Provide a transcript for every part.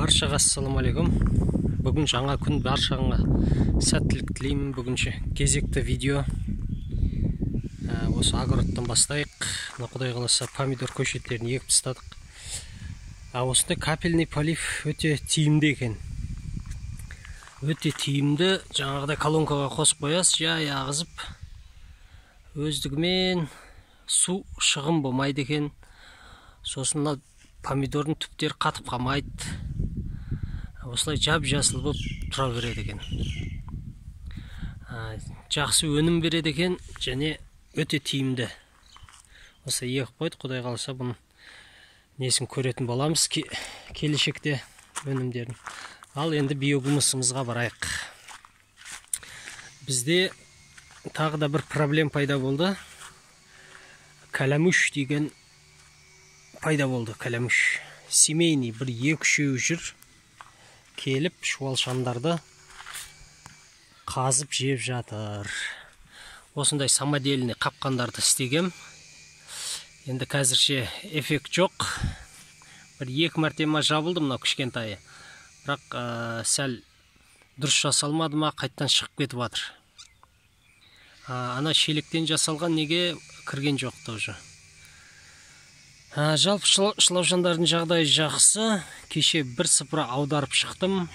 Баршаға ассалаумағалейкум. Бүгін жаңа күн, баршаңа сәттілік тілеймін. Бүгінше кезекті видео. Осы огородтан бастайық. Мына Құдай қаласа помидор көшеттерін егіп тастадық. Осындай капельный полив өте тиімді екен. Өте тиімді. Жаңағыдай колонкаға қосып қоясыз, жай ағызып өздігімен су шығын болмайды екен. Сосын мына помидордың түптері қатып қалмайды. Осылай жап-жасыл болып тұра береді екен. Жақсы өнім береді екен және өте тиімді. Осы егіп қойдық, Құдай қаласа бұның несін көретін боламыз келешекте өнімдерін. Ал енді биогумусымызға барайық. Бізде тағы да бір проблем пайда болды. Кәләмүш деген пайда болды. Кәләмүш семейный бір екі-үшеуі жүр. Келіп шуалшандарды қазып жеп жатыр. Осындай самодельный қапқандарды істегем. Енді қазірше эффект жоқ. Бір екі мәрте ма жабылды мынау кішкентайы. Бірақ сәл дұрыс жасалмады ма, қайттан шығып кетіп жатыр. Ана шелектен жасалған неге кірген жоқ тоже. Жалпы шылаушандардың жағдайы жақсы. Кеше бір сыпыра аударып шықтым.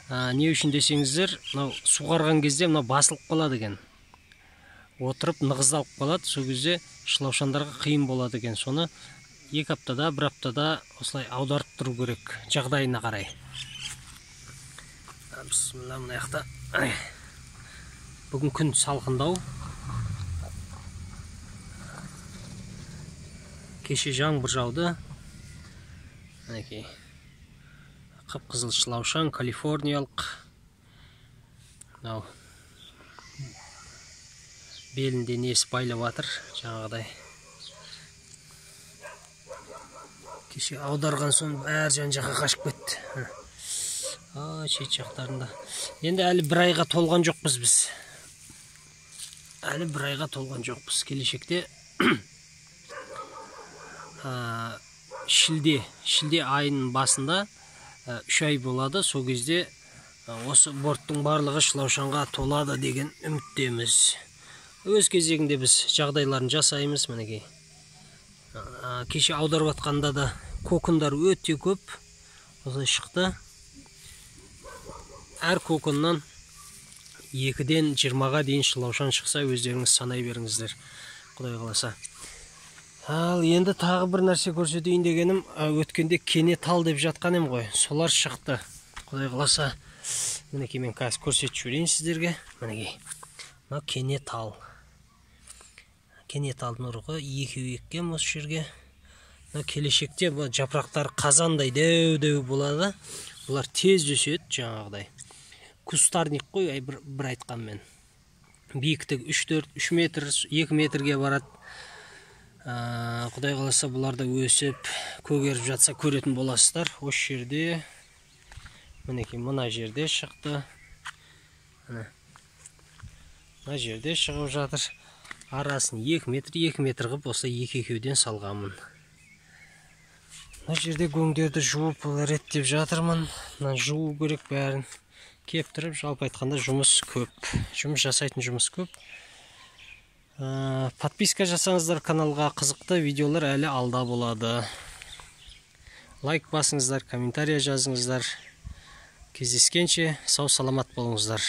Не үшін десеңіздер, мынау суғарған кезде мынау басылып қалады екен. Отырып нығыздалып қалады. Сол кезде шылаушандарға қиын болады екен. Соны 2 аптада, 1 аптада осылай аударып тұру керек жағдайына қарай. Бісміллә, мына жақта бүгін күн салқындау. Кеше жаңбыр жауды. Мінекей қып-қызыл шылаушан, калифорниялық. Мынау белінде несі байлап жатыр жаңағыдай. Кеше аударған соң бәрі жан-жаққа қашып кетті. Шет жақтарында. Енді әлі бір айға толған жоқпыз біз. Әлі бір айға толған жоқпыз. Келешекте шілде айының басында 3 ай болады. Сол кезде осы борттың барлығы шылаушанға толады деген үміттеміз. Өз кезегінде біз жағдайларын жасаймыз. Мінекей. Кеше аударып атқанда да кокондар өте көп. Осылай шықты. Әр коконнан 2-ден 20-ға дейін шылаушан шықса, өздеріңіз санай беріңіздер. Құдай қаласа. Ал енді тағы бір нәрсе көрсетейін дегенім, өткенде кене тал деп жатқан ем ғой. Солар шықты. Құдай қаласа, мінекей мен қазір көрсетіп жіберейін сіздерге. Мінекей. Мынау кене тал. Кене талдың ұрығы екеу еккен осы жерге. Мынау келешекте бұл жапырақтар қазандай дәу-дәу болады. Бұлар тез өседі жаңағыдай. Кустарник қой, бір айтқанмен. Биіктігі 3-4, 3 метр, 2 метрге барады. Құдай қаласа бұлар да өсіп, көгеріп жатса көретін боласыздар. Осы жерде, мінекей мына жерде шықты. Міне. Мына жерде шығып жатыр. Арасын 2 метр, 2 метр қылып осы екі-екеуден салғанмын. Мына жерде көңдерді жуып реттеп жатырмын. Мына жуу керек бәрін. Кептіріп, жалпы айтқанда жұмыс көп. Жұмыс жасайтын жұмыс көп. Подписка жасаңыздар каналға, қызықты видеолар әлі алда болады. Лайк басыңыздар, комментария жазыңыздар. Кездескенше сау саламат болыңыздар.